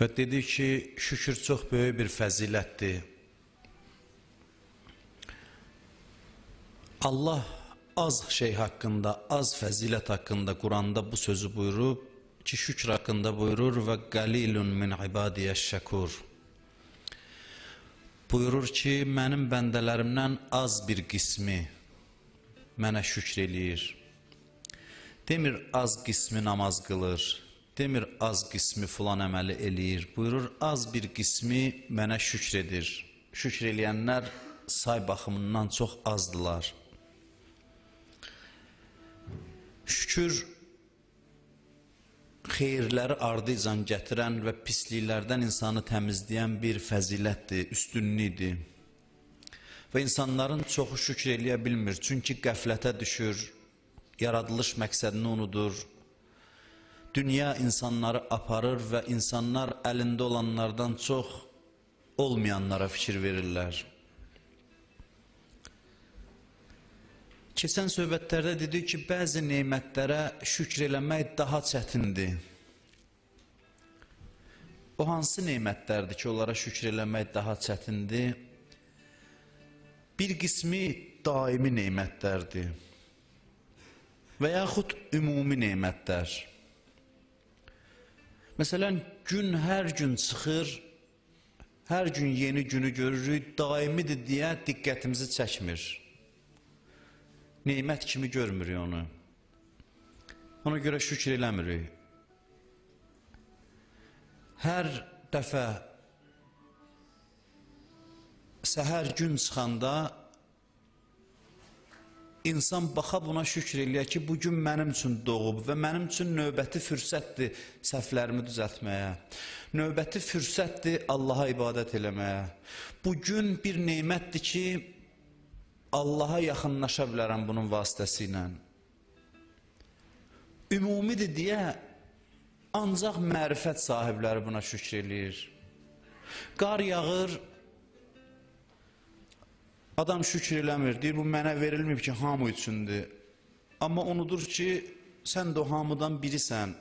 Və dedi ki, şükür çox böyük bir fəzilətdir. Allah az şey haqqında, az fəzilət haqqında Quranda bu sözü buyurub ki, şükür haqqında buyurur və qalilun min ibadiyeş-şəkur. Buyurur ki, mənim bəndələrimdən az bir qismi mənə şükr eləyir. Demir az qismi namaz qılır, demir az qismi filan əməli eləyir. Buyurur, az bir qismi mənə şükr edir. Şükr eləyənlər say baxımından çox azdılar. Şükür xeyirləri ardıcan gətirən və pisliklərdən insanı təmizləyən bir fəzilətdir, üstünlükdür. Və insanların çoxu şükür eləyə bilmir, çünki qəflətə düşür, yaradılış məqsədini unudur. Dünya insanları aparır və insanlar əlində olanlardan çox olmayanlara fikir verirlər. Keçən söhbətlərdə dedik ki, bəzi nemətlərə şükr eləmək daha çətindir. O hansı nemətlərdir ki, onlara şükr eləmək daha çətindir? Bir qismi daimi nemətlərdir və yaxud ümumi nemətlər. Məsələn, gün hər gün çıxır, hər gün yeni günü görürük, daimidir deyə diqqətimizi çəkmir. Nemət kimi görmürük onu. Ona görə şükür eləmirik. Hər dəfə səhər gün çıxanda insan baxa buna şükür eləyə ki, bu gün mənim üçün doğub və mənim üçün növbəti fürsətdir səhvlərimi düzəltməyə. Növbəti fürsətdir Allaha ibadət eləməyə. Bu gün bir nemətdir ki, Allaha yaxınlaşa bilərəm bunun vasitəsilə. Ümumidir deyə ancaq mərifət sahibləri buna şükür eləyir. Qar yağır, adam şükür eləmir, deyir bu mənə verilməyib ki, hamı üçündür. Amma unudur ki, sən də o hamıdan birisən.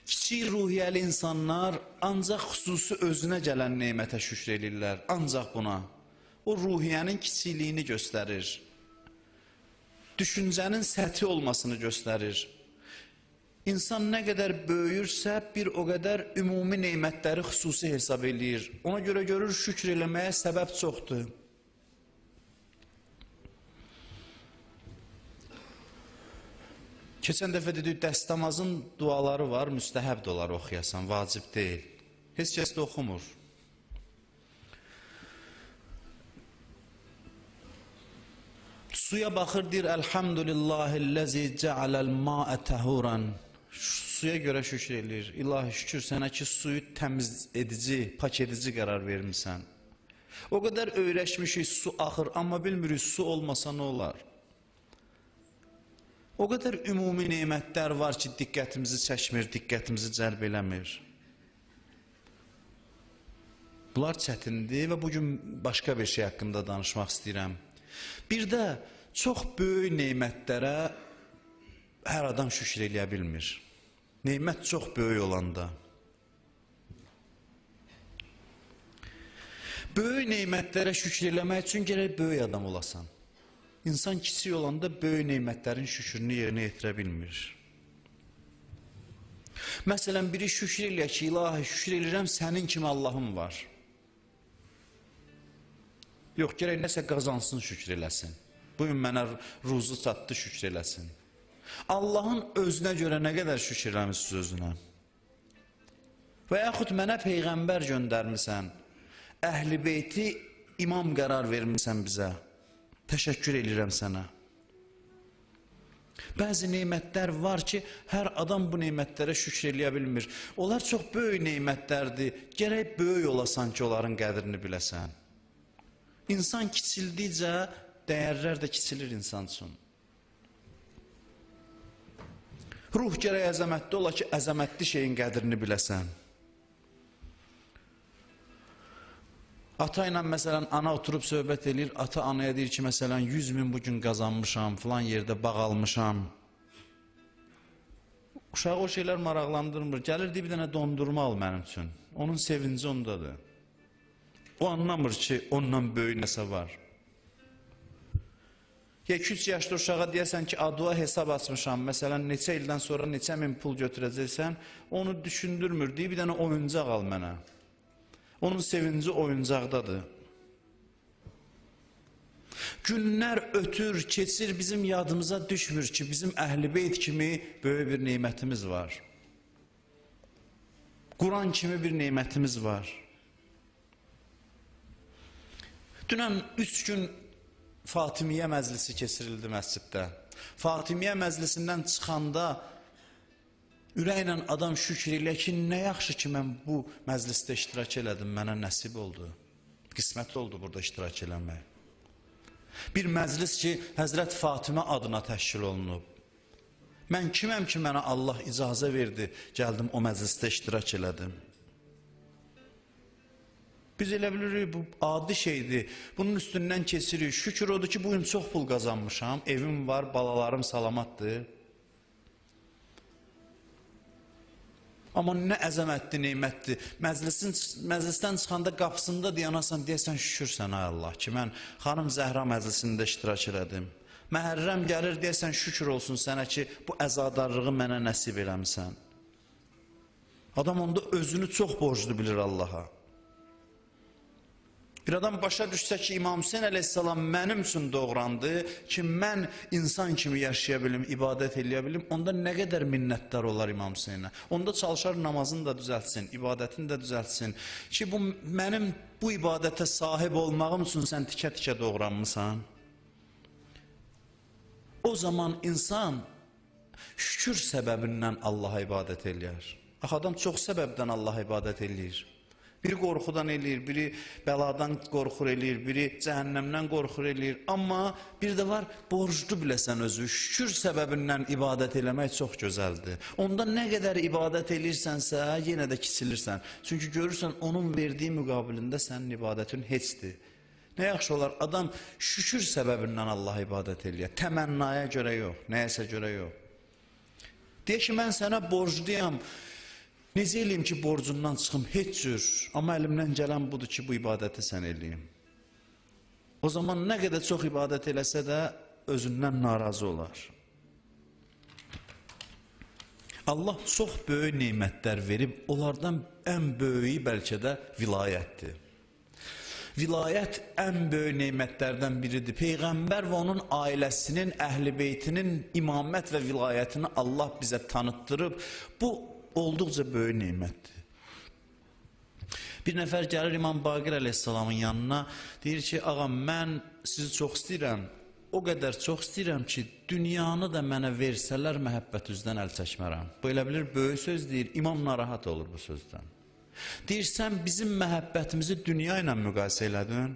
Kiçik ruhiyyəli insanlar ancaq xüsusi özünə gələn nemətə şükür eləyirlər, ancaq buna. O ruhiyyənin kiçikliyini göstərir. Düşüncənin səthi olmasını göstərir. İnsan nə qədər böyüyürsə, bir o qədər ümumi nemətləri xüsusi hesab eləyir. Ona görə görür, şükür eləməyə səbəb çoxdur. Keçən dəfə dedik, dəstəmazın duaları var, müstəhəbdir onları oxuyasan, vacib deyil. Heç kəs də oxumur. Suya baxır, deyir, Elhamdülillahillezî cealel mâe tehuran. Suya görə şükür eləyir. İlahi şükür sənə ki, suyu təmiz edici, pak edici qərar vermisən. O qədər öyrəşmişik, su axır, amma bilmirik, su olmasa nə olar? O qədər ümumi nemətlər var ki, diqqətimizi çəkmir, diqqətimizi cəlb eləmir. Bunlar çətindir və bugün başqa bir şey haqqında danışmaq istəyirəm. Bir də çox böyük nemətlərə hər adam şükür eləyə bilmir. Nemət çox böyük olanda. Böyük nemətlərə şükür eləmək üçün gərək böyük adam olasan. İnsan kiçik olanda böyük nemətlərin şükrünü yerinə yetirə bilmir. Məsələn, biri şükür eləyə ki, ilahi şükür eləyirəm, sənin kimi Allahım var. Yox, gərək nəsə qazansın, şükür eləsin. Bugün mənə ruzu çatdı, şükür eləsin. Allahın özünə görə nə qədər şükür eləmişsiniz özünə? Və yaxud mənə peyğəmbər göndərmisən, əhl-i beyti imam qərar vermisən bizə. Təşəkkür eləyirəm sənə. Bəzi nemətlər var ki, hər adam bu nemətlərə şükür eləyə bilmir. Onlar çox böyük nemətlərdir. Gərək böyük olasan ki, onların qədrini biləsən. İnsan kiçildikcə dəyərlər də kiçilir insan üçün. Ruh gərək əzəmətli ola ki, əzəmətli şeyin qədrini biləsən. Ata ilə məsələn ana oturub söhbət eləyir, ata anaya deyir ki, məsələn 100 min bugün qazanmışam, filan yerdə bağ almışam. Uşağı o şeylər maraqlandırmır. Gəlir deyir, bir dənə dondurma al mənim üçün. Onun sevinci ondadır. O anlamır ki, ondan böyük nəsə var. Ya 2-3 yaşlı uşağa deyəsən ki, adua hesab açmışam, məsələn, neçə ildən sonra neçə min pul götürəcəksən, onu düşündürmür, deyir, bir dənə oyuncaq al mənə. Onun sevinci oyuncaqdadır. Günlər ötür, keçir, bizim yadımıza düşmür ki, bizim Əhl-i Beyt kimi böyük bir nemətimiz var. Quran kimi bir nemətimiz var. Dünən 3 gün Fatimiyyə məclisi keçirildi məsciddə. Fatimiyyə məclisindən çıxanda ürəklə adam şükür elə ki, nə yaxşı ki, mən bu məclisdə iştirak elədim, mənə nəsib oldu. Qismət oldu burada iştirak eləmək. Bir məclis ki, Həzrət Fatimə adına təşkil olunub. Mən kiməm ki, mənə Allah icazə verdi, gəldim o məclisdə iştirak elədim. Biz elə bilirik, bu adi şeydir. Bunun üstündən keçirik. Şükür odur ki, bugün çox pul qazanmışam. Evim var, balalarım salamatdır. Amma nə əzəmətli nemətdir. Məclisdən çıxanda qapısında dayanasan, deyəsən, şükür sənə Allah ki, mən xanım Zəhra məclisində iştirak elədim. Məhərrəm gəlir, deyəsən, şükür olsun sənə ki, bu əzadarlığı mənə nəsib eləmisən. Adam onda özünü çox borclu bilir Allaha. Bir adam başa düşsə ki, İmam Hüseyn əleyhissalam mənim üçün doğrandı ki, mən insan kimi yaşaya bilim, ibadət eləyə bilim, onda nə qədər minnətdar olar İmam Hüseynə. Onda çalışar namazını da düzəltsin, ibadətini də düzəltsin ki, bu mənim bu ibadətə sahib olmağım üçün sən tikə-tikə doğranmısan. O zaman insan şükür səbəbindən Allaha ibadət eləyər. Axı adam çox səbəbdən Allaha ibadət eləyir. Biri qorxudan eləyir, biri bəladan qorxur eləyir, biri cəhənnəmdən qorxur eləyir. Amma bir də var, borclu biləsən özü. Şükür səbəbindən ibadət eləmək çox gözəldir. Onda nə qədər ibadət eləyirsənsə, yenə də kiçilirsən. Çünki görürsən, onun verdiyi müqabilində sənin ibadətin heçdir. Nə yaxşı olar, adam şükür səbəbindən Allaha ibadət eləyər. Təmənnaya görə yox, nəyəsə görə yox. Deyir ki, mən sənə borcluyam. Necə eləyim ki, borcumdan çıxım? Heç cür. Amma əlimdən gələn budur ki, bu ibadəti sən eləyim. O zaman nə qədər çox ibadət eləsə də özündən narazı olar. Allah çox böyük nemətlər verib, onlardan ən böyüyü bəlkə də vilayətdir. Vilayət ən böyük nemətlərdən biridir. Peyğəmbər və onun ailəsinin, əhl-i beytinin imamət və vilayətini Allah bizə tanıtdırıb. Bu olduqca böyük nemətdir. Bir nəfər gəlir İmam Baqir əleyhissalamın yanına, deyir ki, ağam mən sizi çox istəyirəm, o qədər çox istəyirəm ki, dünyanı da mənə versələr məhəbbətinizdən əl çəkmərəm. Bu elə bilir, böyük söz deyir, İmam narahat olur bu sözdən. Deyir, sən bizim məhəbbətimizi dünya ilə müqayisə elədin.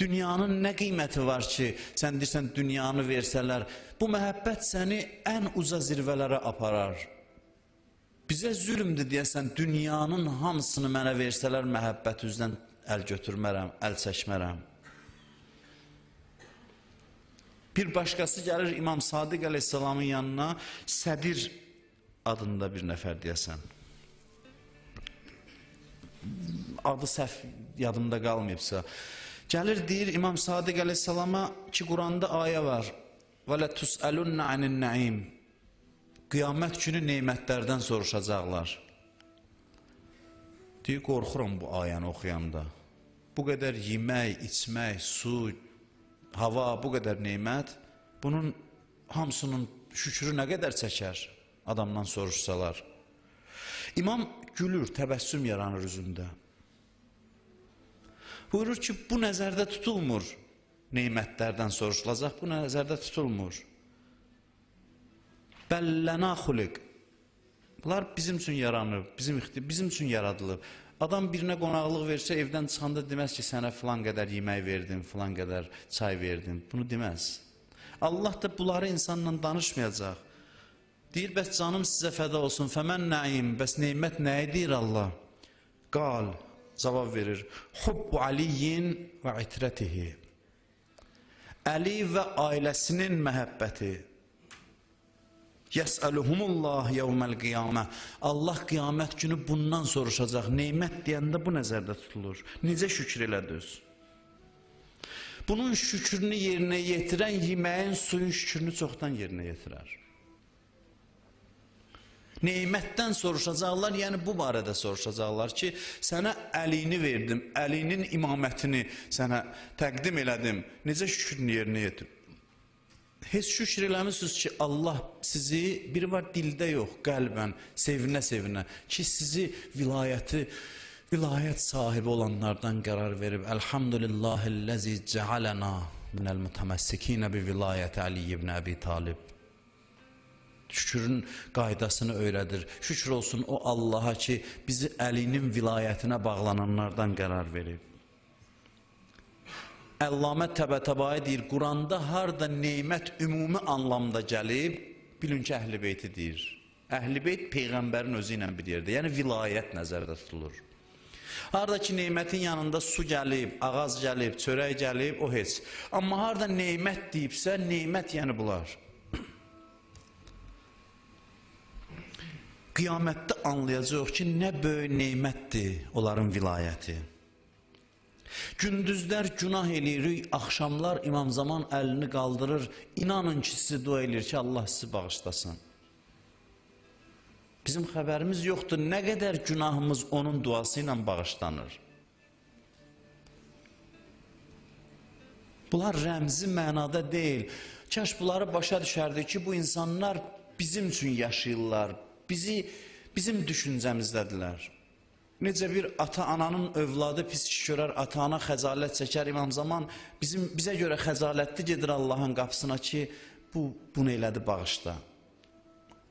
Dünyanın nə qiyməti var ki, sən deyirsən dünyanı versələr, bu məhəbbət səni ən uca zirvələrə aparar. Bizə zülmdür deyəsən, dünyanın hamısını mənə versələr məhəbbət üzdən əl götürmərəm, əl çəkmərəm. Bir başqası gəlir İmam Sadiq əleyhissalamın yanına, Sədir adında bir nəfər deyəsən. Adı səhv yadımda qalmayıbsa. Gəlir deyir İmam Sadiq əleyhissalama ki, Quranda ayə var. Və lə tus'əlunna anin naim. Qiyamət günü nemətlərdən soruşacaqlar. Deyir, qorxuram bu ayəni oxuyanda. Bu qədər yemək, içmək, su, hava, bu qədər nemət, bunun hamısının şükrü nə qədər çəkər adamdan soruşsalar. İmam gülür, təbəssüm yaranır üzündə. Buyurur ki, bu nəzərdə tutulmur. Nemətlərdən soruşulacaq, bu nəzərdə tutulmur. Bəllənə xuliq. Bunlar bizim üçün yaranıb, bizim üçün yaradılıb. Adam birinə qonaqlıq versə, evdən çıxanda deməz ki, sənə filan qədər yemək verdim, filan qədər çay verdim. Bunu deməz. Allah da bunları insanla danışmayacaq. Deyir, bəs canım sizə fəda olsun. Fəmən nəim, bəs nemət nəyi deyir Allah? Qal, cavab verir. Hubbu Aliyin və itrətihi. Əli və ailəsinin məhəbbəti. Yəsəluhumullah yevməl qiyamə. Allah qiyamət günü bundan soruşacaq. Nemət deyəndə bu nəzərdə tutulur. Necə şükür elədiniz? Bunun şükrünü yerinə yetirən yeməyin, suyun şükrünü çoxdan yerinə yetirər. Nemətdən soruşacaqlar, yəni bu barədə soruşacaqlar ki, sənə əlini verdim, əlinin imamətini sənə təqdim elədim. Necə şükrünü yerinə yetir? Heç şükür eləmişsiniz ki, Allah sizi, biri var dildə yox, qəlbən, sevinə-sevinə ki, sizi vilayət sahibi olanlardan qərar verib. Elhamdülillahilləzi cealena minəl mütəməssikinə bi vilayəti Ali ibn Əbi Talib. Şükrün qaydasını öyrədir. Şükür olsun o Allaha ki, bizi Əlinin vilayətinə bağlananlardan qərar verib. Əllamə Təbətəbai deyir, Quranda harda nemət ümumi anlamda gəlib, bilin ki, Əhl-i Beyti deyir. Əhl-i Beyt Peyğəmbərin özü ilə bir yerdə, yəni vilayət nəzərdə tutulur. Harda ki, nemətin yanında su gəlib, ağaz gəlib, çörək gəlib, o heç. Amma harda nemət deyibsə, nemət yəni bunlar. Qiyamətdə anlayacaq ki, nə böyük nemətdir onların vilayəti. Gündüzlər günah eləyirik, axşamlar İmam Zaman əlini qaldırır. İnanın ki, sizi dua eləyir ki, Allah sizi bağışlasın. Bizim xəbərimiz yoxdur, nə qədər günahımız onun duası ilə bağışlanır. Bunlar rəmzi mənada deyil. Kaş bunları başa düşərdik ki, bu insanlar bizim üçün yaşayırlar, bizim düşüncəmizdədirlər. Necə bir ata-ananın övladı pis iş görər, ata-ana xəcalət çəkər, İmam Zaman bizə görə xəcalətli gedir Allahın qapısına ki, bunu elədi, bağışla.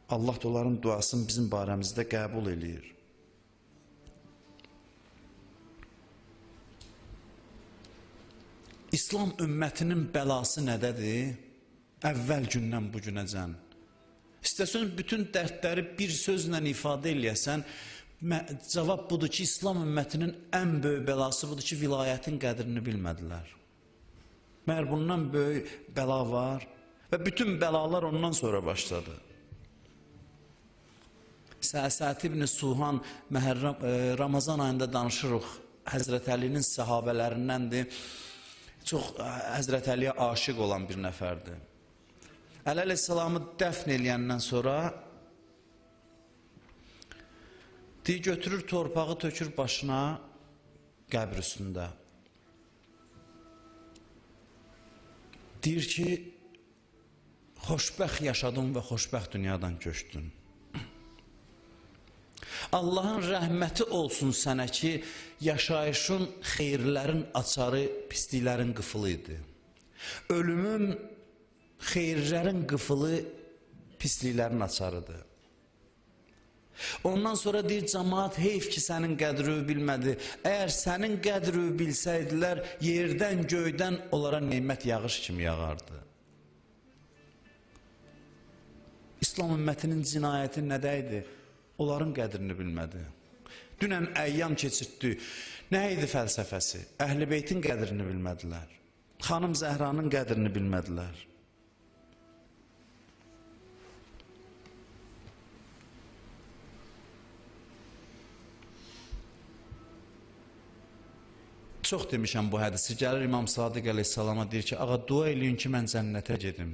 Allah da onların duasını bizim barəmizdə qəbul eləyir. İslam ümmətinin bəlası nədədir? Əvvəl gündən bu günəcən. İstəsən bütün dərdləri bir sözlə ifadə eləyəsən, cavab budur ki, İslam ümmətinin ən böyük bəlası budur ki, vilayətin qədrini bilmədilər. Məyər bundan böyük bəla var? Və bütün bəlalar ondan sonra başladı. Səsət ibn Suhan Ramazan ayında danışırıq. Həzrət Əlinin səhabələrindəndir. Çox Həzrət Əliyə aşiq olan bir nəfərdir. Əli əleyhissalamı dəfn eləyəndən sonra deyir, götürür torpağı, tökür başına qəbr üstündə. Deyir ki, xoşbəxt yaşadın və xoşbəxt dünyadan köçdün. Allahın rəhməti olsun sənə ki, yaşayışın xeyirlərin açarı, pisliklərin qıfılı idi. Ölümün xeyirlərin qıfılı, pisliklərin açarıdır. Ondan sonra deyir, cəmaat heyf ki, sənin qədrini bilmədi. Əgər sənin qədrini bilsəydilər, yerdən, göydən onlara nemət yağış kimi yağardı. İslam ümmətinin cinayəti nədə idi? Onların qədrini bilmədi. Dünən əyyam keçirtdi. Nə idi fəlsəfəsi? Əhl-i Beytin qədrini bilmədilər. Xanım Zəhranın qədrini bilmədilər. Çox demişəm bu hədisi. Gəlir İmam Sadiq əleyhissalama deyir ki, ağa dua eləyin ki, mən cənnətə gedim.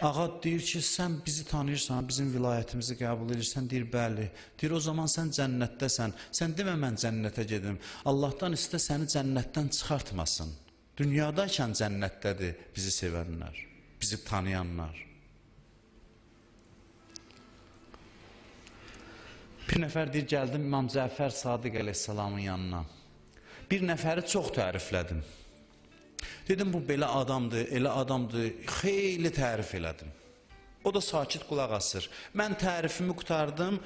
Ağa deyir ki, sən bizi tanıyırsan, bizim vilayətimizi qəbul edirsən, deyir, bəli. Deyir, o zaman sən cənnətdəsən. Sən demə mən cənnətə gedim. Allahdan istə səni cənnətdən çıxartmasın. Dünyadaykən cənnətdədir bizi sevənlər, bizi tanıyanlar. Bir nəfər deyir, gəldim İmam Cəfər Sadiq əleyhissalamın yanına. Bir nəfəri çox təriflədim. Dedim, bu belə adamdır, elə adamdır, xeyli tərif elədim. O da sakit qulaq asır. Mən tərifimi qurtardım.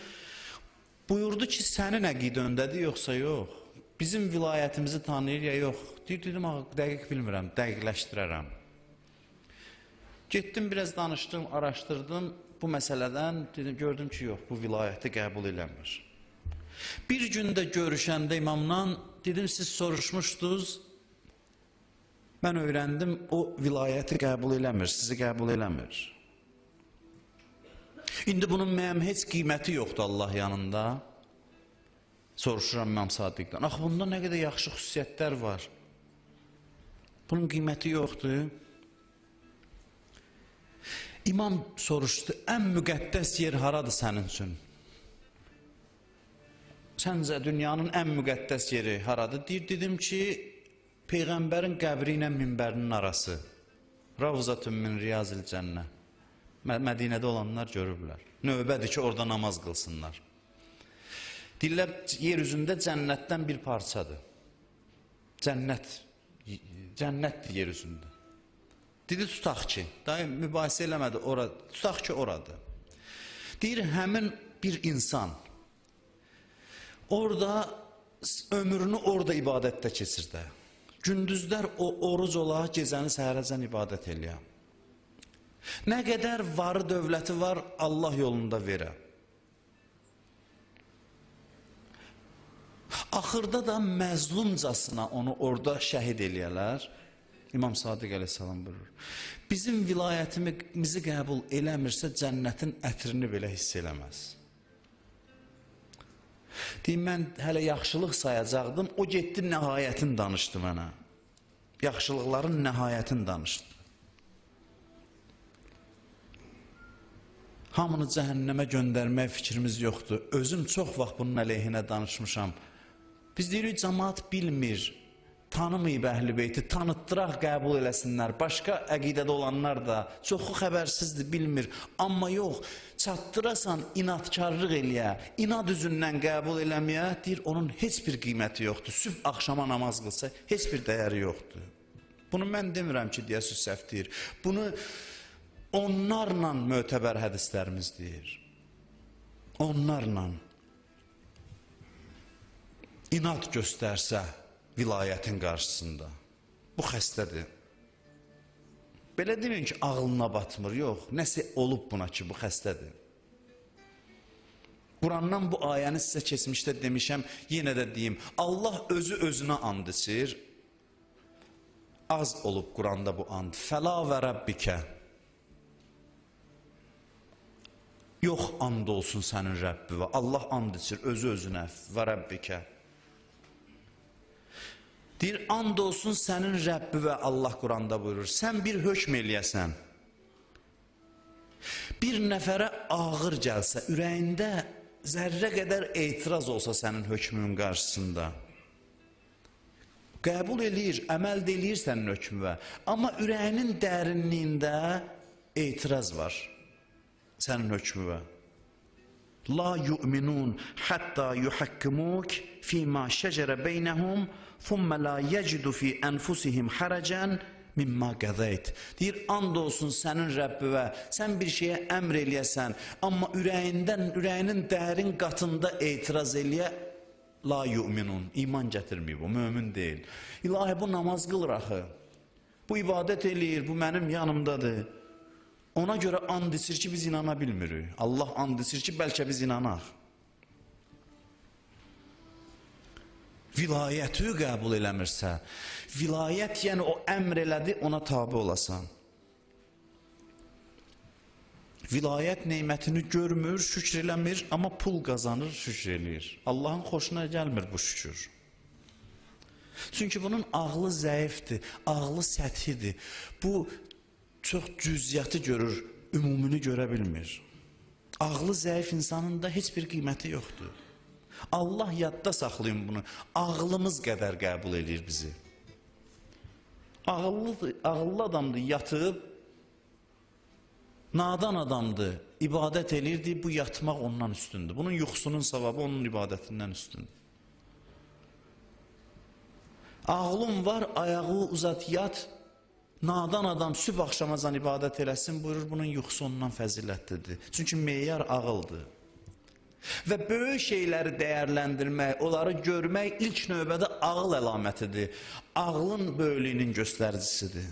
Buyurdu ki, sənin əqidə öndədir, yoxsa yox? Bizim vilayətimizi tanıyır ya yox? Deyir, dedim, dəqiq bilmirəm, dəqiqləşdirərəm. Getdim, biraz danışdım, araşdırdım bu məsələdən. Dedim, gördüm ki, yox, bu vilayəti qəbul eləmir. Bir gün də görüşəndə imamla, dedim, siz soruşmuşdunuz, mən öyrəndim, o vilayəti qəbul eləmir, sizi qəbul eləmir. İndi bunun mənim heç qiyməti yoxdur Allah yanında. Soruşuram İmam Sadiqdən. Axı bunda nə qədər yaxşı xüsusiyyətlər var. Bunun qiyməti yoxdur. İmam soruşdu, ən müqəddəs yer haradır sənin üçün? Səncə dünyanın ən müqəddəs yeri haradır? Deyir, dedim ki, Peyğəmbərin qəbri ilə minbərinin arası. Ravzatun min riyazil cənnə. Mədinədə olanlar görüblər. Növbədir ki, orada namaz qılsınlar. Deyirlər, yer üzündə cənnətdən bir parçadır. Cənnətdir yer üzündə. Dedi, tutaq ki, daha mübahisə eləmədi, tutaq ki, oradır. Deyir, həmin bir insan orada ömrünü orada ibadətdə keçirdi. Gündüzlər o oruc ola, gecəni səhərəcən ibadət eləyə. Nə qədər varı dövləti var, Allah yolunda verə. Axırda da məzlumcasına onu orada şəhid eləyələr. İmam Sadiq əleyhissalam buyurur. Bizim vilayətimizi qəbul eləmirsə, cənnətin ətrini belə hiss eləməz. Deyim, mən hələ yaxşılıq sayacaqdım, o getdi nəhayətini danışdı mənə. Yaxşılıqların nəhayətini danışdı. Hamını cəhənnəmə göndərmək fikrimiz yoxdur. Özüm çox vaxt bunun əleyhinə danışmışam. Biz deyirik, cəmaat bilmir, tanımayıb Əhl-i Beyti, tanıtdıraq qəbul eləsinlər. Başqa əqidədə olanlar da çoxu xəbərsizdir, bilmir. Amma yox, çatdırasan inadkarlıq eləyə, inad üzündən qəbul eləməyə, deyir, onun heç bir qiyməti yoxdur. Sübh axşama namaz qılsa, heç bir dəyəri yoxdur. Bunu mən demirəm ki, deyəsiz səhv deyir. Bunu onlarla mötəbər hədislərimiz deyir. Onlarla. İnad göstərsə vilayətin qarşısında. Bu xəstədir. Belə deməyin ki, ağlına batmır. Yox, nəsə olub buna ki, bu xəstədir. Qurandan bu ayəni sizə keçmişdə demişəm, yenə də deyim. Allah özü özünə and içir. Az olub Quranda bu and. Fəla və Rəbbikə. Yox, and olsun sənin Rəbbivə. Allah and içir özü özünə. Və Rəbbikə. Deyir, and olsun sənin Rəbbivə, Allah Quranda buyurur. Sən bir hökm eləyəsən, bir nəfərə ağır gəlsə, ürəyində zərrə qədər etiraz olsa sənin hökmünün qarşısında, qəbul eləyir, əməl də eləyir sənin hökmünə, amma ürəyinin dərinliyində etiraz var sənin hökmünə. La yu'minun hatta yuhakkimuk fima şecere beynehum thumma la yecidu fi enfusihim haracan mimma qazayt. Deyir, and olsun sənin Rəbbivə, sən bir şeyə əmr eləyəsən, amma ürəyinin dərin qatında etiraz eləyə, la yu'minun, iman gətirməyib, o mömin deyil. İlahi, bu namaz qılır axı, bu ibadət eləyir, bu mənim yanımdadır. Ona görə and içir ki, biz inana bilmirik. Allah and içir ki, bəlkə biz inanaq. Vilayəti qəbul eləmirsə, vilayət yəni o əmr elədi, ona tabi olasan. Vilayət nemətini görmür, şükr eləmir, amma pul qazanır, şükr eləyir. Allahın xoşuna gəlmir bu şükür. Çünki bunun ağlı zəifdir, ağlı səthidir. Bu çox cüziyyatı görür, ümumunu görə bilmir. Ağlı zəif insanın da heç bir qiyməti yoxdur. Allah yadda saxlayın bunu. Ağlımız qədər qəbul eləyir bizi. Ağıllı adamdır, yatıb, nadan adamdır, ibadət eləyirdi, bu yatmaq ondan üstündür. Bunun yuxusunun savabı onun ibadətindən üstündür. Ağlım var, ayağı uzat, yat, nadan adam sübh axşamacan ibadət eləsin, buyurur, bunun yuxusu ondan fəzilətlidir. Çünki meyar ağıldır. Və böyük şeyləri dəyərləndirmək, onları görmək ilk növbədə ağıl əlamətidir. Ağlın böyüklüyünün göstəricisidir.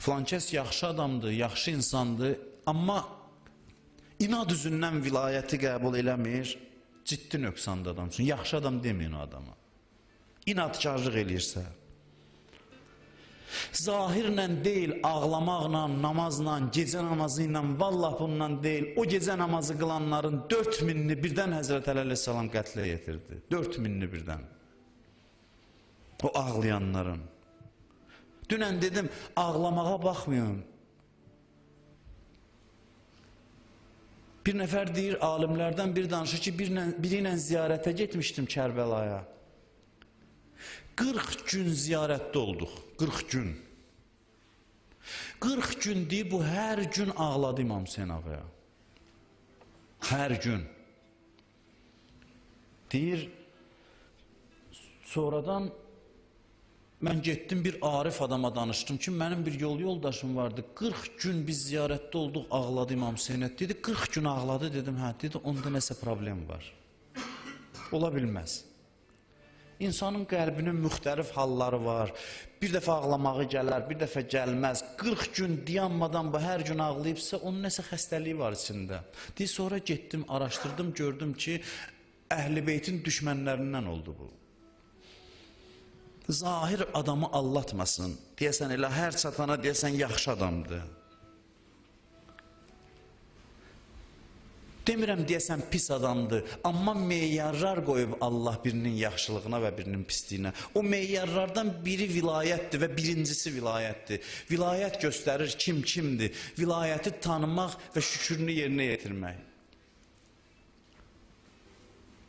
Filankəs yaxşı adamdır, yaxşı insandır, amma inad üzündən vilayəti qəbul eləmir, ciddi nöqsanlı adam üçün. Yaxşı adam deməyin o adama. İnadkarlıq eləyirsə. Zahirlə deyil, ağlamaqla, namazla, gecə namazı ilə, vallah bununla deyil. O gecə namazı qılanların 4000-ni birdən Həzrət Əli əleyhissalam qətlə yetirdi. 4000-ni birdən. O ağlayanların. Dünən dedim, ağlamağa baxmayın. Bir nəfər deyir, alimlərdən bir danışır ki, biri ilə ziyarətə getmişdim Kərbəlaya. 40 gün ziyarətdə olduq, 40 gün. 40 gün deyir, bu hər gün ağladı İmam Hüseyn ağaya. Hər gün. Deyir, sonradan mən getdim bir arif adama danışdım ki, mənim bir yol yoldaşım vardı. 40 gün biz ziyarətdə olduq, ağladı İmam Hüseynə. Dedi, 40 gün ağladı, dedim, hə, dedi, onda nəsə problem var. Ola bilməz. İnsanın qəlbinin müxtəlif halları var. Bir dəfə ağlamağı gələr, bir dəfə gəlməz. 40 gün dayanmadan bu hər gün ağlayıbsa, onun nəsə xəstəliyi var içində. Deyir, sonra getdim, araşdırdım, gördüm ki, Əhl-i Beytin düşmənlərindən oldu bu. Zahir adamı allatmasın. Deyəsən elə hər çatana deyəsən yaxşı adamdır. Demirəm deyəsən pis adamdır, amma meyarlar qoyub Allah birinin yaxşılığına və birinin pisliyinə. O meyarlardan biri vilayətdir və birincisi vilayətdir. Vilayət göstərir kim kimdir. Vilayəti tanımaq və şükrünü yerinə yetirmək.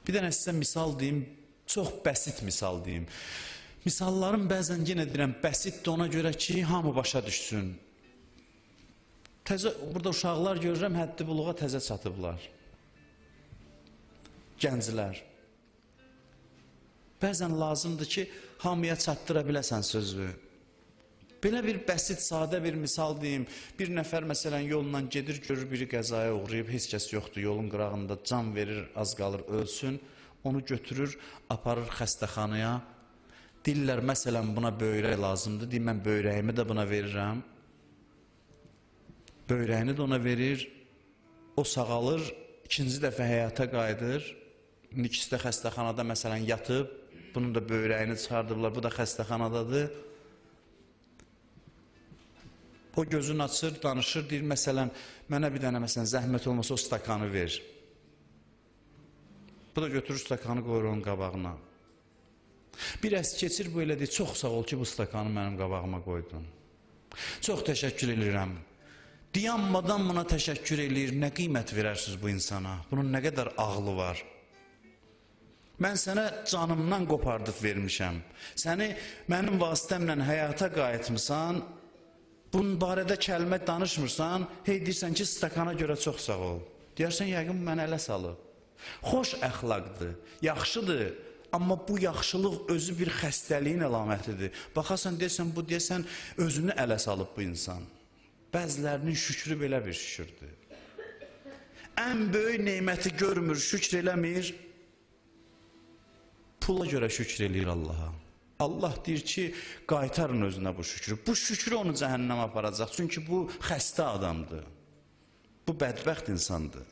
Bir dənə sizə misal deyim, çox bəsit misal deyim. Misallarım bəzən yenə deyirəm, bəsitdir ona görə ki, hamı başa düşsün. Təzə, burada uşaqlar görürəm, həddi buluğa təzə çatıblar. Gənclər. Bəzən lazımdır ki, hamıya çatdıra biləsən sözü. Belə bir bəsit, sadə bir misal deyim. Bir nəfər məsələn yolla gedir, görür biri qəzaya uğrayıb, heç kəs yoxdur, yolun qırağında can verir, az qalır, ölsün. Onu götürür, aparır xəstəxanaya. Deyirlər, məsələn, buna böyrək lazımdır. Deyir, mən böyrəyimi də buna verirəm. Böyrəyini də ona verir. O sağalır, ikinci dəfə həyata qayıdır. İndi ikisi də xəstəxanada məsələn yatıb. Bunun da böyrəyini çıxardıblar, bu da xəstəxanadadır. O gözünü açır, danışır, deyir, məsələn, mənə bir dənə məsələn, zəhmət olmasa o stakanı ver. Bu da götürür stakanı, qoyur onun qabağına. Bir əs keçir, bu elə deyir, çox sağ ol ki, bu stakanı mənim qabağıma qoydun. Çox təşəkkür edirəm. Dayanmadan buna təşəkkür eləyir, nə qiymət verərsiniz bu insana? Bunun nə qədər ağlı var? Mən sənə canımdan qopardıb vermişəm. Səni mənim vasitəmlə həyata qayıtmısan, bunun barədə kəlmə danışmırsan, hey deyirsən ki, stakana görə çox sağ ol. Deyərsən, yəqin bu mənə ələ salıb. Xoş əxlaqdır, yaxşıdır. Amma bu yaxşılıq özü bir xəstəliyin əlamətidir. Baxasan, deyəsən, bu deyəsən, özünü ələ salıb bu insan. Bəzilərinin şükrü belə bir şükürdür. Ən böyük neməti görmür, şükr eləmir. Pula görə şükr eləyir Allaha. Allah deyir ki, qaytarın özünə bu şükrü. Bu şükrü onu cəhənnəmə aparacaq. Çünki bu xəstə adamdır. Bu bədbəxt insandır.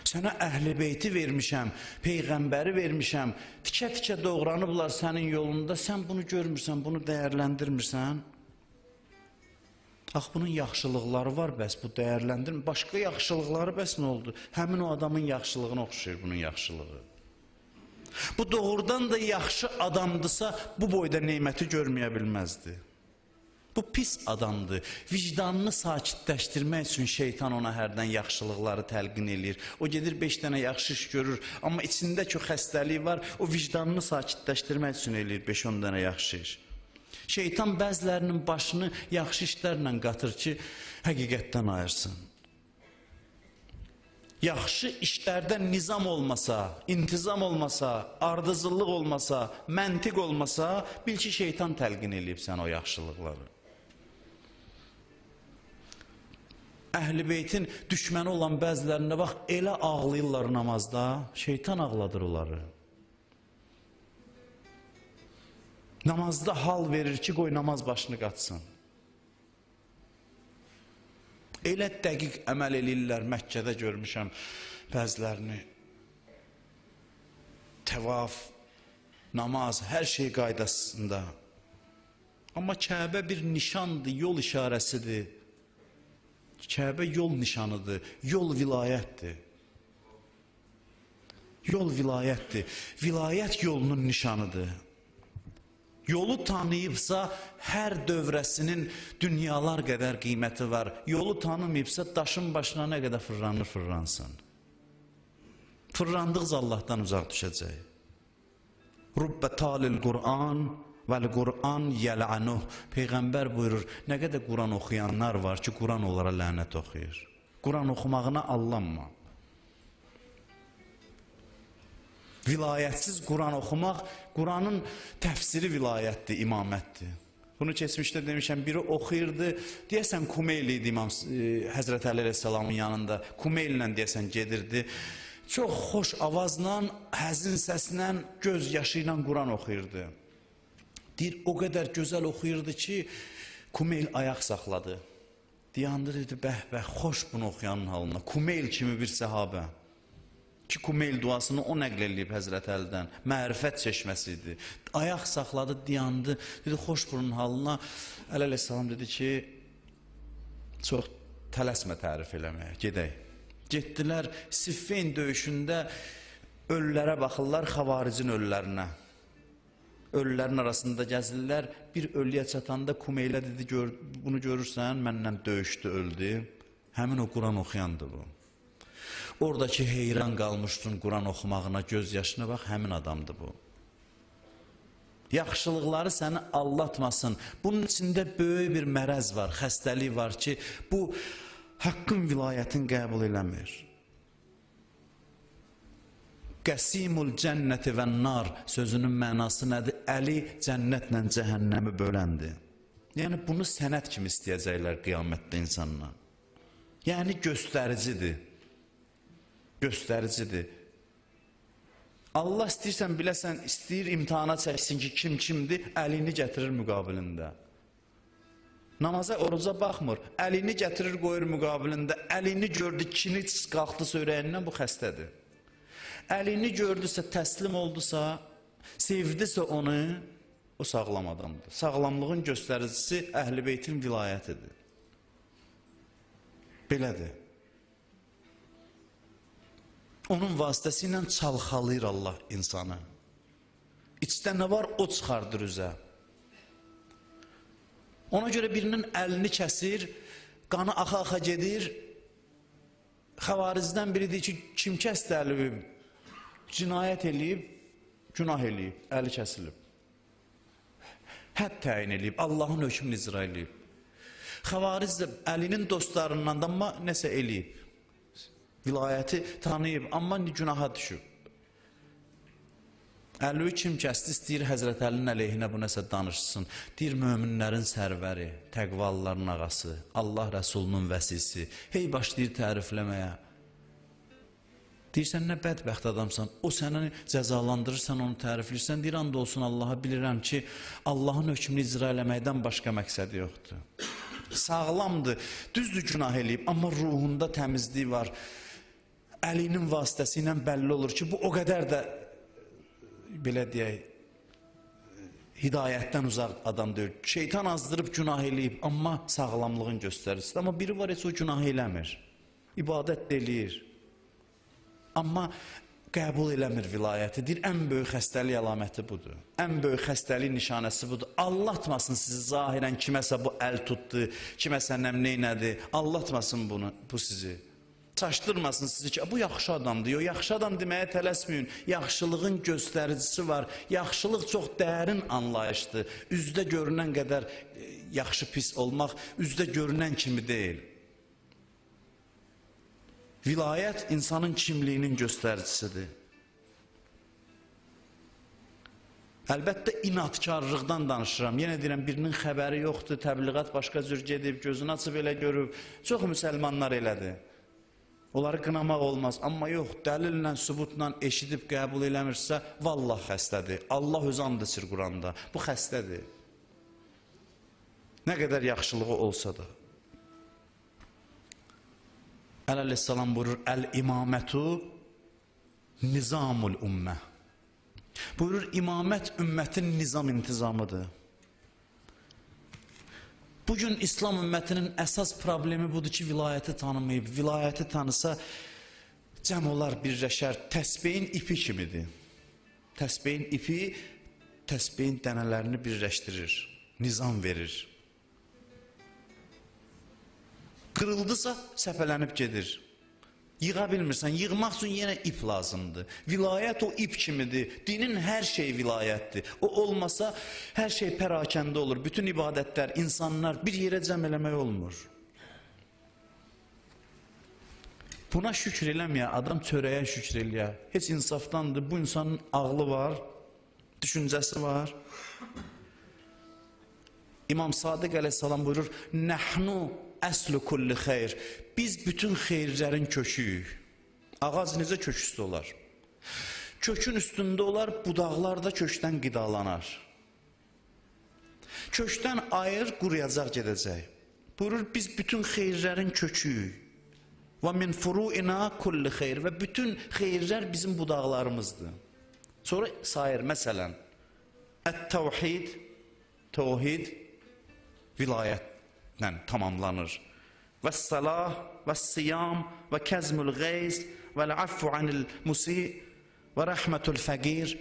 Sənə Əhl-i Beyti vermişəm, Peyğəmbəri vermişəm. Tikə-tikə doğranıblar sənin yolunda. Sən bunu görmürsən, bunu dəyərləndirmirsən. Ax, bunun yaxşılıqları var, bəs bu dəyərləndirmir. Başqa yaxşılıqları bəs nə oldu? Həmin o adamın yaxşılığına oxşayır bunun yaxşılığı. Bu doğrudan da yaxşı adamdısa, bu boyda neməti görməyə bilməzdi. Bu pis adamdır. Vicdanını sakitləşdirmək üçün şeytan ona hərdən yaxşılıqları təlqin eləyir. O gedir 5 dənə yaxşı iş görür, amma içində ki xəstəlik var, o vicdanını sakitləşdirmək üçün eləyir 5-10 dənə yaxşı iş. Şeytan bəzilərinin başını yaxşı işlərlə qatır ki, həqiqətdən ayırsın. Yaxşı işlərdə nizam olmasa, intizam olmasa, ardıcıllıq olmasa, məntiq olmasa, bil ki, şeytan təlqin eləyib sənə o yaxşılıqları. Əhl-i Beytin düşməni olan bəzilərinə bax, elə ağlayırlar namazda, şeytan ağladır onları. Namazda hal verir ki, qoy namaz başını qatsın. Elə dəqiq əməl eləyirlər, Məkkədə görmüşəm bəzilərini. Təvaf, Namaz, hər şey qaydasında. Amma Kəbə bir nişandır, yol işarəsidir. Kəbə yol nişanıdır, yol vilayətdir. Yol vilayətdir, vilayət yolunun nişanıdır. Yolu tanıyıbsa hər dövrəsinin dünyalar qədər qiyməti var. Yolu tanımayıbsa daşın başına nə qədər fırlanır fırlansın. Fırlandıqca Allahdan uzaq düşəcək. Rubbə talil Qur'an vəl Qur'an yəl'anuh. Peyğəmbər buyurur, nə qədər Quran oxuyanlar var ki, Quran onlara lənət oxuyur. Quran oxumağına allanma. Vilayətsiz Quran oxumaq, Quranın təfsiri vilayətdir, imamətdir. Bunu keçmişdə demişəm, biri oxuyurdu, deyəsən Kumeyl idi İmam Həzrət Əli əleyhissalamın yanında, Kumeyllə deyəsən gedirdi. Çox xoş avazla, həzin səslə, göz yaşı ilə Quran oxuyurdu. Deyir, o qədər gözəl oxuyurdu ki, Kumeyl ayaq saxladı. Dayandı, dedi, bəh, bəh, xoş bunu oxuyanın halına. Kumeyl kimi bir səhabə. Ki Kumeyl duasını o nəql eləyib Həzrət Əlidən. Mərifət çeşməsi idi. Ayaq saxladı, dayandı. Dedi, xoş bunun halına. Əli əleyhissalam dedi ki, çox tələsmə tərif eləməyə, gedək. Getdilər Siffin döyüşündə ölülərə baxırlar, xavaricin ölülərinə. Ölülərin arasında gəzirlər. Bir ölüyə çatanda Kumeylə dedi, bunu görürsən, mənlə döyüşdü, öldü. Həmin o Quran oxuyandı bu. Oradakı heyran qalmışdın Quran oxumağına, göz yaşına bax, həmin adamdır bu. Yaxşılıqları səni aldatmasın. Bunun içində böyük bir mərəz var, xəstəlik var ki, bu haqqın vilayətini qəbul eləmir. Qəsimul cənnəti və nar sözünün mənası nədir? Əli cənnətlə cəhənnəmi böləndir. Yəni bunu sənət kimi istəyəcəklər qiyamətdə insandan. Yəni göstəricidir. Göstəricidir. Allah istəyirsən, biləsən, istəyir imtahana çəksin ki, kim kimdir, əlini gətirir müqabilində. Namaza, oruca baxmır, əlini gətirir, qoyur müqabilində. Əlini gördü, kini qalxdı ürəyindən, bu xəstədir. Əlini gördüsə, təslim oldusa, sevdisə onu, o sağlam adamdır. Sağlamlığın göstəricisi Əhl-i Beytin vilayətidir. Belədir. Onun vasitəsilə çalxalayır Allah insanı. İçdə nə var, o çıxardır üzə. Ona görə birinin əlini kəsir, qanı axa-axa gedir. Xəvaricdən biri deyir ki, kim kəsdi əlini? Cinayət eləyib, günah eləyib, əli kəsilib. Hədd təyin eləyib, Allahın hökmünü icra eləyib. Xəvaric də Əlinin dostlarından da amma nəsə eləyib. Vilayəti tanıyıb, amma günaha düşüb. Əli kim kəsdi, istəyir Həzrət Əlinin əleyhinə bu nəsə danışsın. Deyir, möminlərin sərvəri, təqvalıların ağası, Allah Rəsulunun vəsisi. Hey başlayır tərifləməyə. Deyirsən, nə bədbəxt adamsan, o səni cəzalandırır, sən onu tərifləyirsən. Deyir, and olsun Allaha, bilirəm ki, Allahın hökmünü icra eləməkdən başqa məqsədi yoxdur. Sağlamdır, düzdür günah eləyib, amma ruhunda təmizlik var. Əlinin vasitəsi ilə bəlli olur ki, bu o qədər də, belə deyək, hidayətdən uzaq adam deyil. Şeytan azdırıb günah eləyib, amma sağlamlığın göstəricisidir. Amma biri var, heç o günah eləmir. İbadət də eləyir. Amma qəbul eləmir vilayəti. Deyir, ən böyük xəstəlik əlaməti budur. Ən böyük xəstəlik nişanəsi budur. Allatmasın sizi zahirən kiməsə bu əl tutdu, kiməsə neynədi. Allatmasın bunu, bu sizi. Çaşdırmasın sizi ki, bu yaxşı adamdır. Yox, yaxşı adam deməyə tələsməyin. Yaxşılığın göstəricisi var. Yaxşılıq çox dərin anlayışdır. Üzdə görünən qədər yaxşı pis olmaq, üzdə görünən kimi deyil. Vilayət insanın kimliyinin göstəricisidir. Əlbəttə inadkarlıqdan danışıram. Yenə deyirəm, birinin xəbəri yoxdur, təbliğat başqa cür gedib, gözünü açıb elə görüb. Çox müsəlmanlar elədi. Onları qınamaq olmaz. Amma yox, dəlillə, sübutla eşidib qəbul eləmirsə, vallah xəstədir. Allah özü and içir Quranda. Bu xəstədir. Nə qədər yaxşılığı olsa da. Əli əleyhissalam buyurur, Əl-imamətu nizamul ümmə. Buyurur, imamət ümmətin nizam intizamıdır. Bugün İslam ümmətinin əsas problemi budur ki, vilayəti tanımayıb. Vilayəti tanısa, cəm olar, birləşər. Təsbehin ipi kimidir. Təsbehin ipi, təsbehin dənələrini birləşdirir, nizam verir. Kırıldısa səpələnib gedir. Yığa bilmirsən, yığmaq üçün yenə ip lazımdır. Vilayət o ip kimidir. Dinin hər şeyi vilayətdir. O olmasa hər şey pərakəndə olur. Bütün ibadətlər, insanlar bir yerə cəm eləmək olmur. Buna şükür eləməyə, adam çörəyə şükür eləyə. Heç insafdandır. Bu insanın ağlı var, düşüncəsi var. İmam Sadiq əleyhissalam buyurur, Nəhnu əslu kulli xeyr. Biz bütün xeyirlərin köküyük. Ağac necə kök üstü olar? Kökün üstündə olar, budaqlar da kökdən qidalanar. Kökdən ayır, quruyacaq gedəcək. Buyurur, biz bütün xeyirlərin köküyük. Və min furuina kulli xeyr. Və bütün xeyirlər bizim budaqlarımızdır. Sonra sayır, məsələn, ət-təvhid, təvhid vilayətlə tamamlanır. Və salah, və siyam, və kəzmül qeyz, və l'affu anil musi, və rəhmətul fəqir.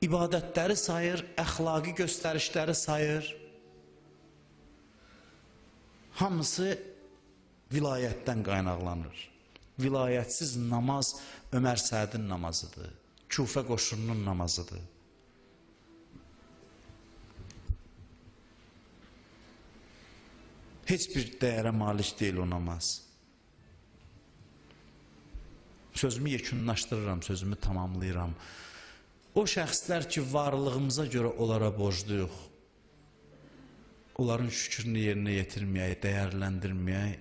İbadətləri sayır, əxlaqi göstərişləri sayır. Hamısı vilayətdən qaynaqlanır. Vilayətsiz namaz Ömər Sədin namazıdır. Kufə qoşununun namazıdır. Heç bir dəyərə malik deyil o namaz. Sözümü yekunlaşdırıram, sözümü tamamlayıram. O şəxslər ki, varlığımıza görə onlara borcluyuq, onların şükrünü yerinə yetirməyək, dəyərləndirməyək,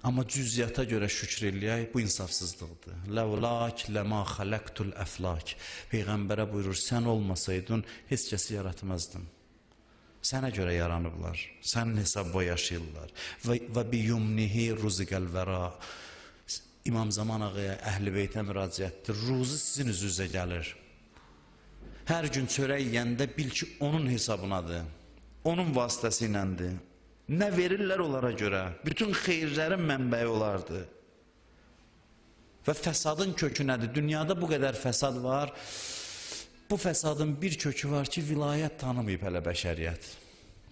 amma cüziyyata görə şükr eləyək, bu insafsızlıqdır. Ləvlak ləma xələqtul əflak. Peyğəmbərə buyurur, sən olmasaydın, heç kəsi yaratmazdım. Sənə görə yaranıblar, sənin hesabına yaşayırlar. Və bi yumnihi ruziqəl vəra. İmam Zaman ağaya, Əhl-i Beytə müraciətdir. Ruzi sizin üzünüzə gəlir. Hər gün çörək yeyəndə bil ki, onun hesabınadır. Onun vasitəsi iləndir. Nə verirlər onlara görə? Bütün xeyirlərin mənbəyi olardı. Və fəsadın kökü nədir? Dünyada bu qədər fəsad var. Bu fəsadın bir kökü var ki, vilayət tanımayıb hələ bəşəriyyət.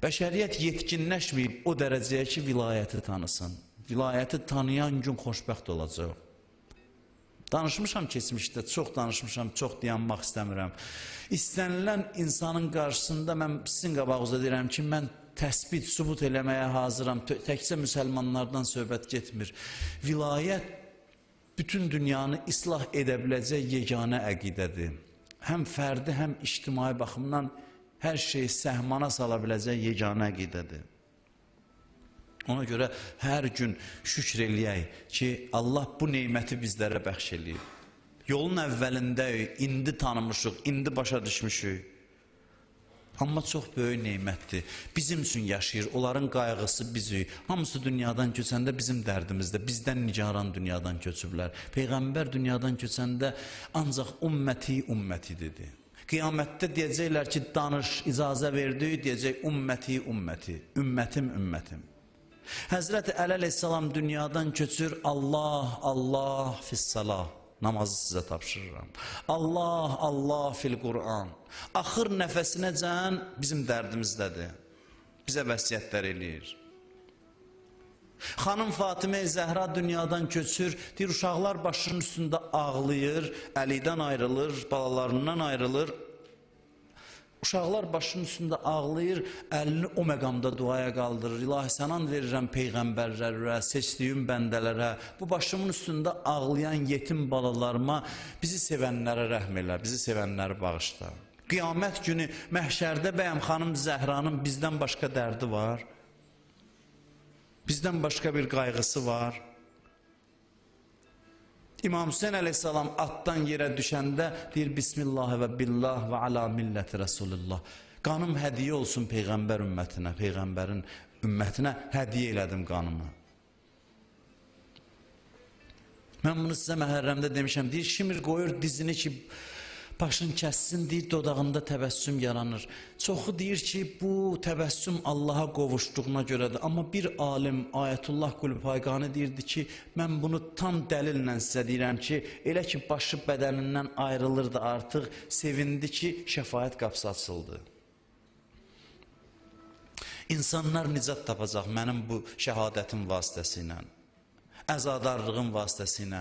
Bəşəriyyət yetkinləşməyib o dərəcəyə ki, vilayəti tanısın. Vilayəti tanıyan gün xoşbəxt olacaq. Danışmışam keçmişdə, çox danışmışam, çox dayanmaq istəmirəm. İstənilən insanın qarşısında mən sizin qabağınızda deyirəm ki, mən təsbit, sübut eləməyə hazıram. Təkcə müsəlmanlardan söhbət getmir. Vilayət bütün dünyanı islah edə biləcək yeganə əqidədir. Həm fərdi, həm ictimai baxımdan hər şeyi səhmana sala biləcək yeganə əqidədir. Ona görə hər gün şükr eləyək ki, Allah bu neməti bizlərə bəxş eləyib. Yolun əvvəlindəyik, indi tanımışıq, indi başa düşmüşük. Amma çox böyük nemətdir. Bizim üçün yaşayır, onların qayğısı bizik. Hamısı dünyadan köçəndə bizim dərdimizdə, bizdən nigaran dünyadan köçüblər. Peyğəmbər dünyadan köçəndə ancaq ümməti, ümməti dedi. Qiyamətdə deyəcəklər ki, danış, icazə verdi, deyəcək ümməti, ümməti, ümmətim, ümmətim. Həzrəti Əli əleyhissalam dünyadan köçür, Allah, Allah fissalah. Namazı sizə tapşırıram. Allah, Allah fil Qur'an. Axır nəfəsinəcən bizim dərdimizdədir. Bizə vəsiyyətlər eləyir. Xanım Fatimə Zəhra dünyadan köçür, deyir, uşaqlar başının üstündə ağlayır, Əlidən ayrılır, balalarından ayrılır. Uşaqlar başının üstündə ağlayır, əlini o məqamda duaya qaldırır. İlahi, sənan verirəm peyğəmbərlərə, seçdiyim bəndələrə, bu başımın üstündə ağlayan yetim balalarıma, bizi sevənlərə rəhm elə, bizi sevənləri bağışla. Qiyamət günü məhşərdə bəyəm xanım Zəhranın bizdən başqa dərdi var, bizdən başqa bir qayğısı var. İmam Hüseyin əleyhissalam atdan yerə düşəndə deyir Bismillah və billah və ala milləti Resulullah. Qanım hədiyyə olsun Peyğəmbər ümmətinə, Peyğəmbərin ümmətinə hədiyyə elədim qanımı. Mən bunu sizə Məhərrəmdə demişəm. Deyir, Şimr qoyur dizini ki, başın kəssin, deyir, dodağında təbəssüm yaranır. Çoxu deyir ki, bu təbəssüm Allaha qovuşduğuna görədir. Amma bir alim, Ayətullah Qulpayqani deyirdi ki, mən bunu tam dəlillə sizə deyirəm ki, elə ki, başı bədənindən ayrılırdı artıq, sevindi ki, şəfaət qapısı açıldı. İnsanlar nicat tapacaq mənim bu şəhadətim vasitəsilə, əzadarlığım vasitəsilə.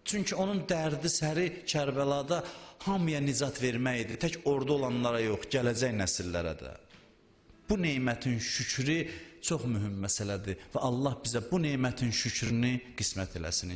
Çünki onun dərdi səri Kərbəlada hamıya nicat vermək idi. Tək orada olanlara yox, gələcək nəsillərə də. Bu nemətin şükrü çox mühüm məsələdir və Allah bizə bu nemətin şükrünü qismət eləsin inşallah.